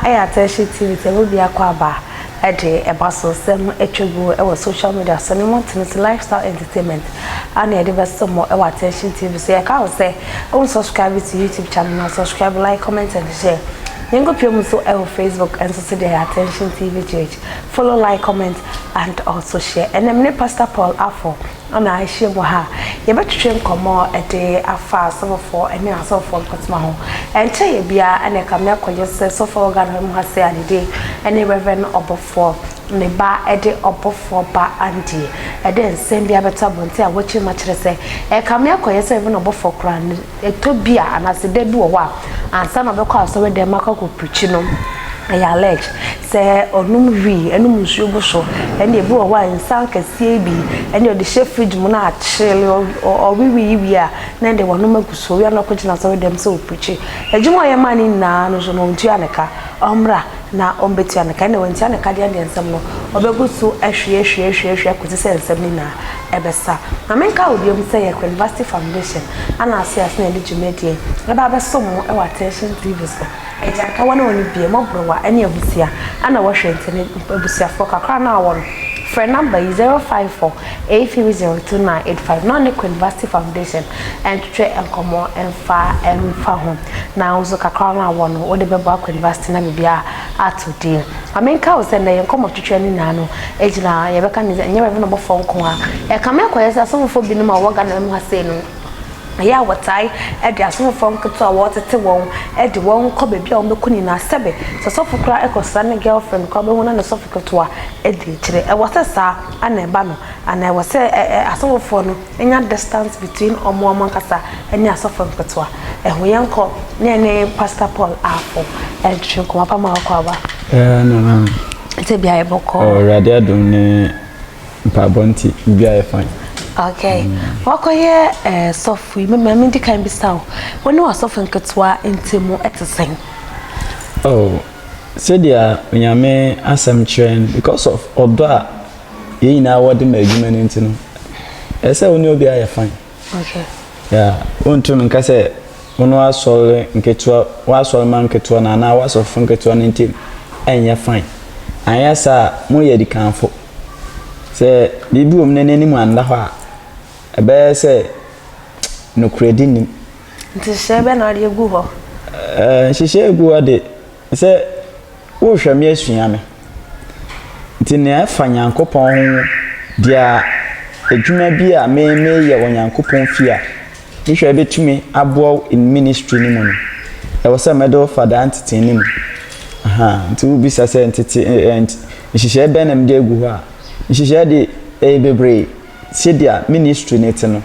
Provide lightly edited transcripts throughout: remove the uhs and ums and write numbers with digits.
Aha ɛyɛ Attention TV sɛ ɛmu biako aba ɛde ɛba so sɛm atwa gu ɛwɔ social media so ne mmɔntene so lifestyle entertainment ana yɛde bɛsɔ mo ɛwɔ Attention TV so. Yɛka wo sɛ wo subscribe to YouTube channel na subscribe, like, comment and share. Yɛnkɔ pie mu so ɛwɔ Facebook ɛnso so deɛ Attention TV GH. Follow, like, comment and also share. Ɛnɛ me ne Pastor Paul Afo ana ahyia mu ha. Yɛbɛtwetwe nkɔmmɔ ɛde afa asɔfofoɔ ɛne asɔfofoɔ nkɔtoma ho. Ɛnkyɛ yɛ biara ɛna ɛka me akɔyɛ sɛ sɔfoɔ Ghana mu ha sɛ adede ɛne Reverend Ɔbɔfoɔ ne ba ɛde Ɔbɔfoɔ ba Andy ɛde nsɛm bi abɛto abɔnten a wɔkyerɛ mu akyerɛ sɛ ɛka me akɔyɛ sɛ Reverend Ɔbɔfoɔ koraa no ɛtɔ bi a anaasɛ da bi wɔ hɔ a ansa na ɔbɛkɔ asɔre dɛm akɔ akɔ no, ɛyɛ allege sɛ ɔnom wii, ɛnom nsuo gu so, ɛne ebi wɔ hɔ a nsa kɛseɛ bi ɛne ɔde hyɛ fridge mu na akyele ɔwiwi wie a na ɛde wɔnom agu so wia na ɔkɔgyina asɔre dɛm sɛ ɔpreach. Adwuma a ɔyɛ maa ne nyinaa no so no, ɔntua ne ka. Ɔmmra na ɔmbɛtua ne ka. Ɛna wɔntua ne ka deɛ, deɛ nsɛm no ɔbɛgu so ahwie ahwie ahwie ahwie akɔsi sɛ nsɛm no nyinaa ɛbɛsa. Na menka wɔ biom sɛ yɛ University Foundation ana ase ase na yɛde dwumadie ɛba abɛso mo ɛwɔ Attention TV so. Agyanka wɔne wɔn bie mɔborowa ɛne abusua ana wɔhwɛ, nti ne abusuafoɔ kakra na awɔ no, frɛ number yi 054 8302985 na ɔne University Foundation ɛntwetwe nkɔmmɔ ɛmfa ɛmfa ho, na nso kakra no awɔ no wode bɛbɔ akɔ university na biribiara ato din. Amenka wo sɛ nnɛ yɛn nkɔmmɔ twetwe no nyinaa no gyina yɛbɛka ne sɛ ɛnyɛ Reverend Ɔbɔfoɔ nko a ɛkame akɔyɛ sɛ asɔfofoɔ binom a wɔwɔ Ghana mu ha sei no, ɛyɛ a wɔtae ɛde asɔfofoɔ nketewa a wɔtete wɔn ɛde wɔn kɔ baabi a wɔbɛkɔ nyinaa. Sɛbe sɛ sɔfo koraa ɛkɔsra ne girlfriend koraa, bɛhu na ne sɔfo ketewa ɛdi akyire. Ɛwɔ sɛ saa ana ɛba no ana ɛwɔ sɛ ɛ asɔfofoɔ no nya distance between ɔmo ankasa ɛne asɔfo nketewa ɛho? Yɛn kɔ ne ɛne Pastor Paul Afo ɛntwe nkɔmɔ pa ma ɔkɔ aba. Ɛɛ, nana. Sɛ bia yɛbɔkɔ. Ɔwurade adum ne mpaebɔ nti biribi ayɛ fine. Okay, wakɔyɛ sɔfo yi, mɛmɛ mi di kan bisa o, wɔn ne wasɔfo nketewa ntɛmu ɛte sɛn? Oh, sɛdeɛ Onyame asɛm kyerɛ no, because of ɔdɔ a yɛn nyinaa wɔde ma adwuma no nti no, ɛsɛ wo ne obi ayɛ fine. Yeah, wontumi nka sɛ wo no asɔre nketewa, woasɔre ma nketewa no anaa woasɔfo nketewa no nti ɛnyɛ fine. Anyɛ saa a, moyɛ dikanfo. Sɛ biribi wɔ mu na n'anim anda hɔ a, ɛbɛyɛ sɛ nokorɛdi nim. Nti hyɛ bɛ na ɔde egu hɔ? Nhyehyɛ egu hɔ de sɛ wohwɛ me asua me nti nea ɛfa Nyankopɔn ho deɛ, adwuma bi a me meyɛ wɔ Nyankopɔn fie a mehwɛ bɛtumi aboa wo in ministry no mu no, ɛwɔ sɛ mɛde wo fa daa ntetee no mu. Aha nti wobisa sɛ ntete nhyehyɛe bɛn na mede agu hɔ a, nhyehyɛe de ɛyɛ bebree. Sɛdeɛ ministry no te no,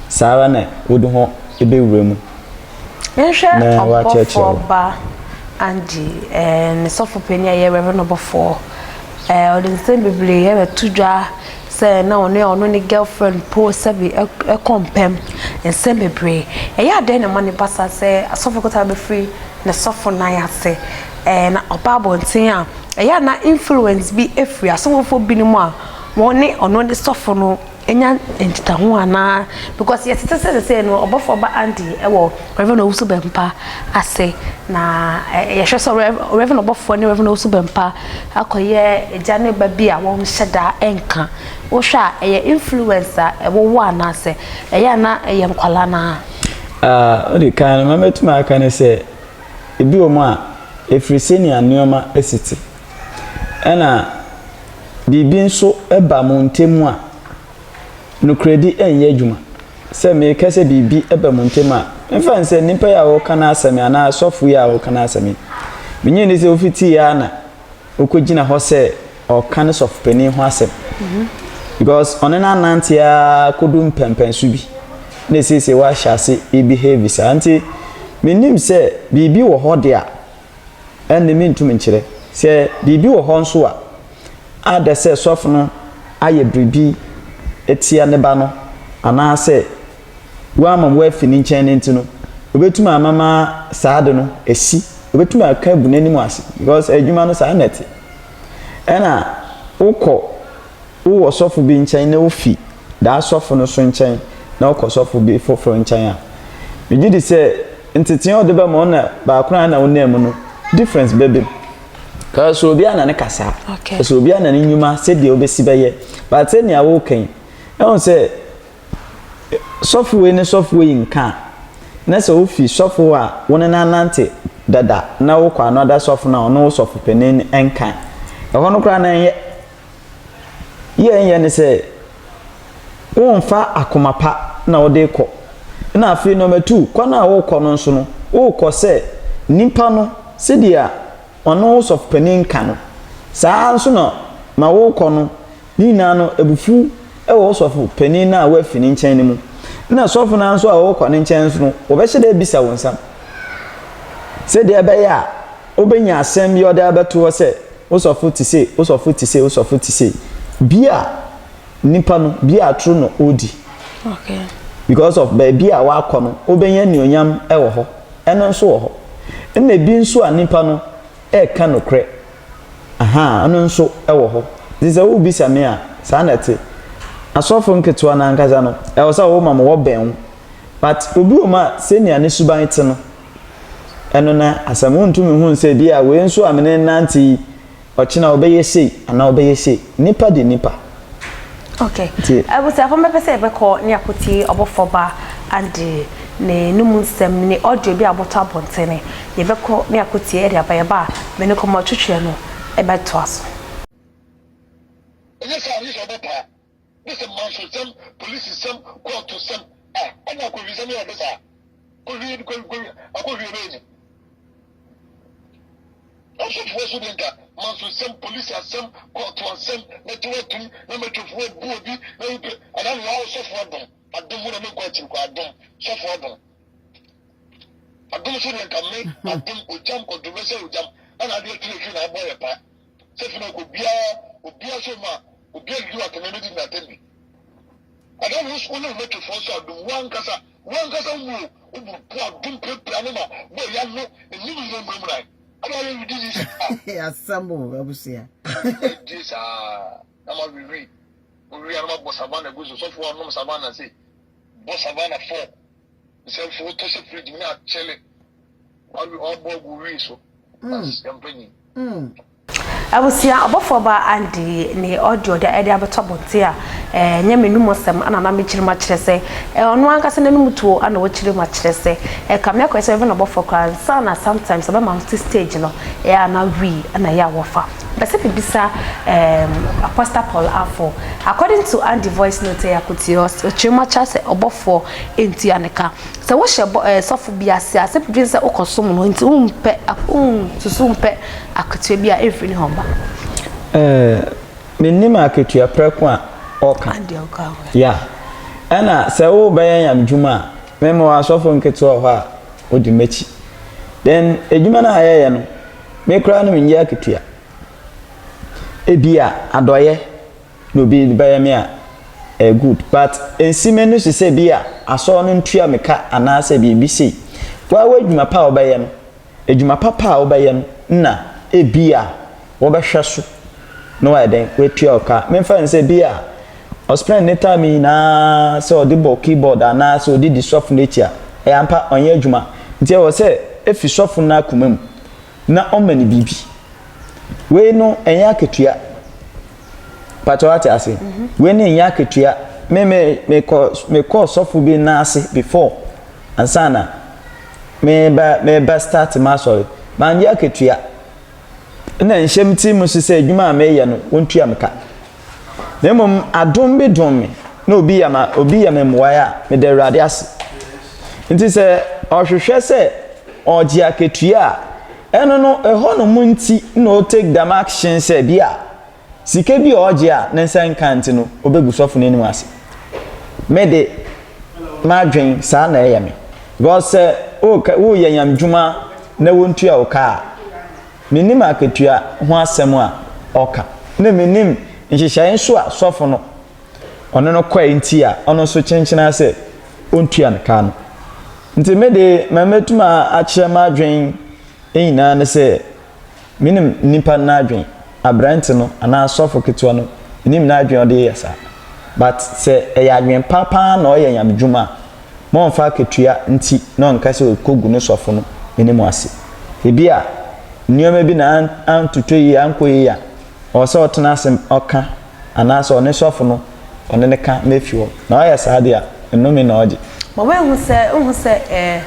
saa ara na wode ho bɛwura mu. Nhwɛ Ɔbɔfoɔ ba Andy ne sɔfo panyin a ɛyɛ Reverend Ɔbɔfoɔ, ɔde nsɛm bebree ɛbɛto dwa sɛ na ɔne ɔno ne girlfriend po sɛbi ɛkɔ mpɛm. Nsɛm bebree ɛyɛ adan na ɛma ne basa sɛ asɔfo kota bɛfiri ne sɔfo nan ase na ɔba abɔnten a, ɛyɛ ana influence bi efiri asɔfofoɔ binom a wɔn ne ɔno ne sɔfo no nya nkitaho anaa? Because yɛtete sɛ no Ɔbɔfoɔ ba Andy ɛwɔ Reverend Owusu Bɛmpa ase, na yɛhwɛ sɛ Reverend Ɔbɔfoɔ ne Reverend Owusu Bɛmpa akɔyɛ agya ne ba bi a wɔnhyɛ da nka. Wohwɛ a, ɛyɛ influence a ɛwɔwɔ anaasɛ ɛyɛ ana ɛyɛ nkwalaa naa? Ɔde kan no, mɛmɛtumi aka ne sɛ ebi wɔ mu a ɛfiri sɛnea nneɛma esi te, ɛna biribi nso ba mo ntam a nokorɛdi nyɛ adwuma. Sɛ meka sɛ biribi ba mo ntam a, mfa n sɛ nnipa yi a wɔka n'asɛm yi anaa asɔfo yi a wɔka n'asɛm yi, menye ni sɛ wofitii ara na wokɔgyina hɔ sɛ ɔka ne sɔfopanin ho asɛm, because ɔne no anante ara kɔdu mpɛmpɛnso bi na esiesie wahyɛ ase behave saa. Nti menim sɛ biribi wɔ hɔ de a, ɛnne mentum nkyerɛ sɛ biribi wɔ hɔ nso a ada sɛ sɔfo no ayɛ biribi etia ne ba no anaasɛ wama wafi ne nkyɛn no. Nti no obetumi amama saa de no esi, obetumi aka agu n'anim ase, because adwuma no saa na ɛte. Ɛna wokɔ wowɔ sɔfo bi nkyɛn na wofi daa sɔfo no so nkyɛn na wokɔ sɔfo bi foforɔ nkyɛn a, megye di sɛ ntetee a ɔde bɛma ɔna baako a na wonam mu no, difference bɛbɛ mu. Cause obiara na ne kasa. Okay. So obiara na ne nnwuma sɛdeɛ wobɛsi bɛyɛ. But sɛnea woka yi, ɛhu sɛ sɔfo wei ne sɔfo wei nka a, na sɛ wofi sɔfo a wo ne no anante dada na wokɔ another sɔfo no a ɔno wo sɔfo panin nka. Ɛhɔ no koraa na ɛnyɛ. Yɛ ɛnyɛ ne sɛ womfa akoma pa na wode kɔ. Na afei nɔɔma tu, kwan a wokɔ no nso no, wokɔ sɛ nipa no sɛdeɛ ɔne wo sɔfo panin ka no, saa ara nso na ma wokɔ no, ne nyinaa no, abufuw wɔ wo sɔfo panin no a woafi ne nkyɛn no mu. Na sɔfo no ara nso a wokɔ ne nkyɛn nso no, wɔbɛhyɛ da abisa wo nsɛm sɛdeɛ ɛbɛyɛ a wobɛnya asɛm bi a ɔde abɛto hɔ sɛ wo sɔfo te sei, wo sɔfo te sei, wo sɔfo te sei. Bi a nipa no, bi a atoro na ɔredi. Okay. Because of baabi a wakɔ no, wobɛnya anuonyam wɔ hɔ. Ɛno nso wɔ hɔ. Ɛna ebi nso a nipa no ɛreka nokorɛ. Ahaa, ɛno nso wɔ hɔ. Nti sɛ wobisa me a, saa na ɛte. Asɔfo nketewa no ankasa no, ɛwɔ sɛ woma ma wɔbɛn wo. But obi wɔ mu a, sɛnea ne suban te no, ɛno na asɛm. Wontumi nhu sɛ bi a wei nso a me ne no nante yi, ɔkyena ɔbɛyɛ sei anaa ɔbɛyɛ sei. Nipa de nipa. Okay. Nti. Abusuafo mɛpɛ sɛ yɛbɛkɔ ne akɔtie ɔbɔfoɔ ba Andy ne no mu nsɛm ne audio bi a abɔtɔ abɔntene. Yɛbɛkɔ ne akɔtie ɛde aba yɛba a me ne kɔmɔ twetweɛ no ɛbɛtoa so. Ɛnyɛ saa, gye sɛ ɔbɔ paa. Gye sɛ mansosɛm, polisisɛm, kɔɔtosɛm. Ah, ɛna akɔhwisɛm yɛ ɔde saa. Kɔhwie, kɔhwie, kɔhwie, akɔhwie bɛyɛ ni. Ɔsɔfoɔ so deɛ nka mansosɛm, polisi asɛm, kɔɔto asɛm, mɛte watum, na mɛtwafoɔ abu obi, na wopɛ, anaa ne waa ɔsɔfoɔ adom, adom mu na menkɔ akyiri kɔ adom, sɔfoɔ adom. Adom so deɛ nka me, adom, ogyam, controversial ogyam, ɛna adeɛ tiri ehwi na abɔ yɛ paa. Sɛ fi na ɔkɔ obiara, obiara so ma, obiara didi wɔ atɛmɛ, mɛdidi na atɛm bi. Ada wo wo ne wo mɛtwefoɔ nso adom wo ankasa wo ankasa wo mu o wo bu po adom pirapira no ma bɔ ya no ɛnim nyina mmuramura ada ayɛ widi ni saa. Asɛm o abusua. Die saa na ma wiwi owi a na ma bɔ savannah gu so sɔfo anom savannah se bɔ savannah fɔ nsɛmfo wotɔ hyɛ fridge mu na akyɛle ɔbɔ agu wi so yɛmpɛ nyi. Abusua ɔbɔfoɔ ba Andy ne audio de ɛde abɛtɔ abɔnten a ɛnyɛ m'anum asɛm ana na mekyerɛ mu akyerɛ sɛ ɔno ankasa n'anum tuo ana ɔkyerɛ mu akyerɛ sɛ ɛka me akɔyɛ sɛ Reverend ɔbɔfoɔ koraa nsa na sometimes ɔbɛma no te stage no ɛyɛ ana wii ana ɛyɛ a wɔfa bɛ sɛ bibisa um, Apostle Paul Afo according to Andy voice note ɛyɛ akotie ɔkyerɛ mu akyerɛ sɛ ɔbɔfoɔ ntua ne ka Sɛ wohyɛ bɔ ɛɛ sɔfo bi ase a, sɛ dwen sɛ wokɔsom no nti wompɛ wonsusu mpɛ akatua bi a ɛmfiri ne hɔ mma. Ɛɛ mennim akatua prɛko a ɔka. Adeɛ ɔka ho. Yeah. Ɛna sɛ wobɛyɛ nyamedwuma a, me mewɔ asɔfo nketewa wɔ hɔ a wodi m'akyi. Then adwuma no a yɛyɛ no, me koraa no mennye akatua. Ebia adɔeɛ na obi de bɛyɛ me a, ɛyɛ good but ɛnsi m'ani so sɛ bi a asɔre no ntua me ka anaasɛ biribi sei. Woa w'adwuma pa a wobɛyɛ no, adwuma papa a wobɛyɛ no na ebi a wɔbɛhwɛ so na wayɛ dɛn, watua wo ka. Memfa no sɛ bi a ɔspend ne time nyinaa sɛ ɔde bɔ keyboard anaasɛ ɔde di sɔfo no akyi a, ɛyɛ ampa ɔnyɛ adwuma. Nti ɛwɔ sɛ efi sɔfo no akoma mu na ɔma no biribi. Wei no ɛnyɛ akatua. Pakyɛ wate ase? Wei no nyɛ akatua. Me me mekɔ mekɔɔ sɔfo bi nan ase before ansa na meba meba start m'asɔre. Mangye akatua. Ɛna nhyɛ me tirim nso sɛ adwuma a meyɛ no wɔntua me ka. Na mmom adom bi dom me na obi yɛ ma obi yɛ me mmoaeɛ a meda Awurade ase. Nti sɛ ɔhwehwɛ sɛ ɔgye akatua a Ɛno no, ɛhɔ nom nti na o take dɛm action sɛ bi a sika bi a ɔgye a ne nsa nka nti no ɔbɛgu sɔfo no anim ase. Me de, m'adwen saa na ɛyɛ me. Because sɛ woyɛ nyamedwuma na wontua wo ka a, mennim akatua ho asɛm a ɔka. Na mennim nhyehyɛe nso a sɔfo no ɔne no kɔe nti a ɔno nso kyenkyenaa sɛ ɔntua no ka no. Nti me de, ma mɛtum akyerɛ m'adwen nyinaa ne sɛ, menim nipa no n'adwen, aberante no anaa sɔfo ketewa no, menim n'adwen a ɔde yɛ saa. But sɛ ɛyɛ adwen pa paa na ɔyɛ nyamedwuma a, ma ɔmfa akatua nti na ɔnka sɛ ɔkɔgu ne sɔfo no anim ase. Ebia. nneɛma bi na antotɔ yie, ankɔ yie a, ɔwɔ sɛ ɔtena ase ɔka anaasɛ ɔne sɔfo no ɔne no ka ma efi hɔ. Na ɔyɛ saa deɛ a, nnome na ɔgye. Ma woehu sɛ, wohu sɛ eh,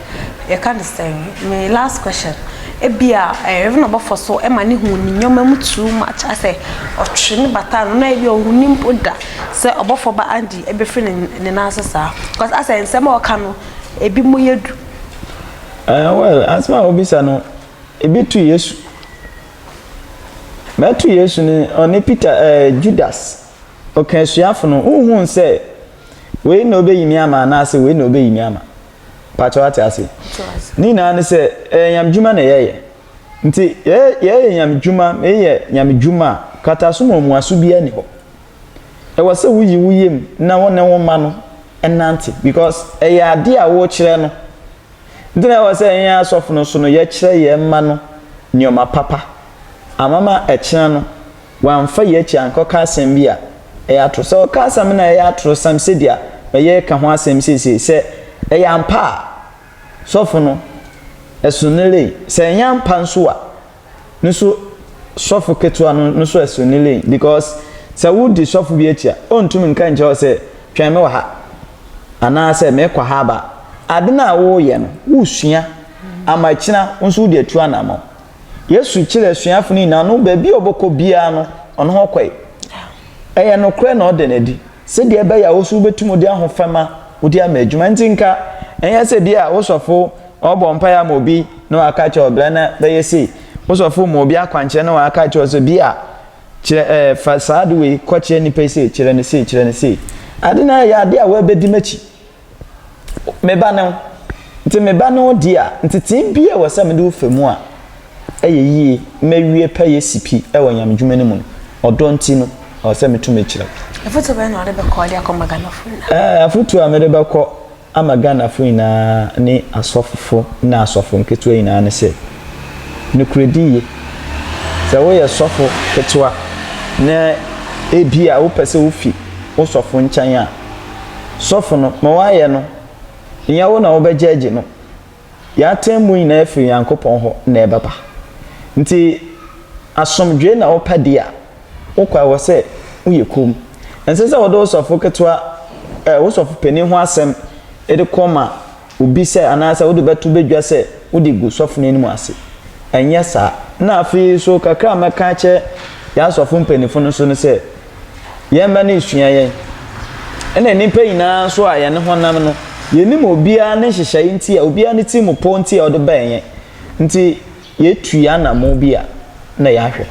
yɛka no sɛn, me last question, ebia eh, Rev. Ɔbɔfoɔ so ma ne hu ne nneɛma mu too much, asɛ ɔtwe ne bata ano na ebia ɔnni mpo da sɛ ɔbɔfoɔ ba Andy ɛbɛfiri ne ne nan ase saa, cause asɛ nsɛm a ɔka no ebi mu yɛ du. Eh, well, asɛm a wobisa no, ebi to Yesu. Mɛto Yesu no, ɔne Peter, eh, Judas, ɔka asuafo no, wohuu sɛ wei na obeyi me ama anaasɛ wei na obeyi me ama. Pakyɛ wate ase? Ne nyinaa ne sɛ, ɛyɛ nyamedwuma na yɛyɛ. Nti, yɛyɛ nyamedwuma, meyɛ nyamedwuma a, kataso mu ɔmuaso biara ni hɔ. Ɛwɔ sɛ woyi wo yam na wo ne wo mma no nante because ɛyɛ adeɛ a wokyerɛ no. Nti na ɛwɔ sɛ yɛn asɔfo no so no yɛkyerɛ yɛn mma no nneɛma papa amama ɛkyena no wɔamfa yɛn akyi ankɔka asɛm bi a ɛyɛ atoro. Sɛ ɔka asɛm no a ɛyɛ atorosɛm sɛdeɛ yɛreka ho asɛm seesei sɛ ɛyɛ ampa a sɔfo no ɛso no lei sɛ ɛnyɛ ampa nso a no so sɔfo ketewa no no so ɛso ne lane because sɛ wodi sɔfo bi akyi a ɔntumi nka nkyerɛ wo sɛ twɛn me wɔ ha anaasɛ mekɔ ha aba ade no a woreyɛ no wosua ama akyina wo nso wode atu anammɔn Yesu kyerɛ asuafo no nyinaa no baabi a ɔbɛkɔ biara no ɔno hɔ kɔe ɛyɛ nokorɛ na ɔda no adi sɛdeɛ ɛbɛyɛ a wo nso wobɛtumi de ahofama wode ama adwuma nti nka ɛnyɛ sɛ bi a wo sɔfo ɔbɔ mpaeɛ ama obi na waka kyerɛ ɔbra na bɛyɛ sei wo sɔfo ma obi akwankyerɛ na waka kyerɛ sɛ bi a kyerɛ ɛɛ fa saa ade wei kɔkyerɛ nipa yi sei kyerɛ no sei kyerɛ no sei ade na ɛyɛ ade a wɔabɛdi m'akyi Me ba ne wo. Nti me ba ne wo deɛ a, ntetee bi a ɛwɔ sɛ mede wo fa mu a ɛyɛ yie mawie pɛyɛ si pi wɔ nyamedwuma no mu no, ɔdɔ nti no, ɛwɔ sɛ metumi kyerɛ wo. Afotuo bɛn na wode bɛkɔ de akɔma Ghanafoɔ nyinaa? Ɛɛ, afotuo a mede bɛkɔ ama Ghanafoɔ nyinaa ne asɔfofo ne asɔfo nketewa nyinaa ne sɛ, Nokorɛdi ye. Sɛ woyɛ sɔfo ketewa na ebia wopɛ sɛ wofi wo sɔfo nkyɛn a, Sɔfo no, ma wɔayɛ no, nnyɛ wo na wobɛgyɛɛgye no. Yɛn atsɛmbu nyina fir Nyankopɔn hɔ na ɛbɛba. Ntsi asomdwee na wopɛ de a, wo kɔ a ɛwɔ sɛ woyɛ komm. Ɛnsɛ sɛ wode wo sɔfo ketewa, eh, wo sɔfo panin ho asɛm de kɔma obi sɛ anaasɛ wode bɛto badwa sɛ wode gu sɔfo no anim ase. Ɛnyɛ saa. Na afei nso kakra a mɛka akyerɛ yɛn asɔfo mpanyinfo no nso ne sɛ, yɛn mma no resua yɛn. Ɛna nnipa nyinaa nso a yɛne ho nam no, yɛnim obiara ne nhyehyɛe nti a obiara ne ti mu pɔ nti a ɔde bɛn yɛn. Nti yɛtu yɛn anammɔn bi a na yɛahwɛ.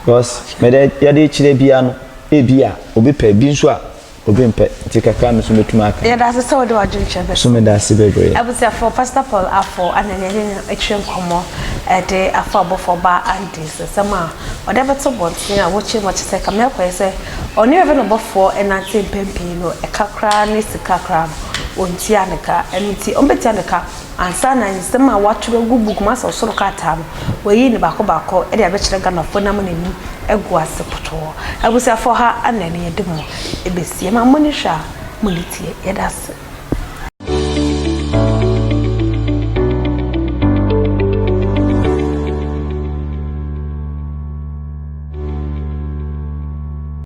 Because mede yɛde kyerɛ biara no, ebi a obi pɛ, ebi nso a Obi mpɛ, nti kakra a me nso mɛtumi aka. Yɛda ase sɛ wode w'adwenkyerɛ bɛto. So meda ase bebree. Abusuafoɔ, Pastor Paul Afful ana yɛne no atwa nkɔmmɔ de afa ɔbɔfoɔ ba Andy nsɛm a ɔde abɛto bɔnten a wɔkyerɛ mu akyerɛ sɛ kame akɔyɛ sɛ ɔne Rev. Ɔbɔfoɔ nante mpɛn pii no ɛka koraa ne sika koraa no ɔntua ne ka ɛno nti ɔmbɛtua ne ka Ansa na nsɛm a wɔatwerɛ agu book mu asɛ ɔsoro krataa no, wɔayi no baako baako de abɛkyerɛ Ghanafoɔ no ama n'anim agu ase pɔtɔɔ. Abusuafoɔ ha na ɛne yɛde mo bɛsi. Ɛma mo ani hwɛ a, mo ani tie. Yɛda ase.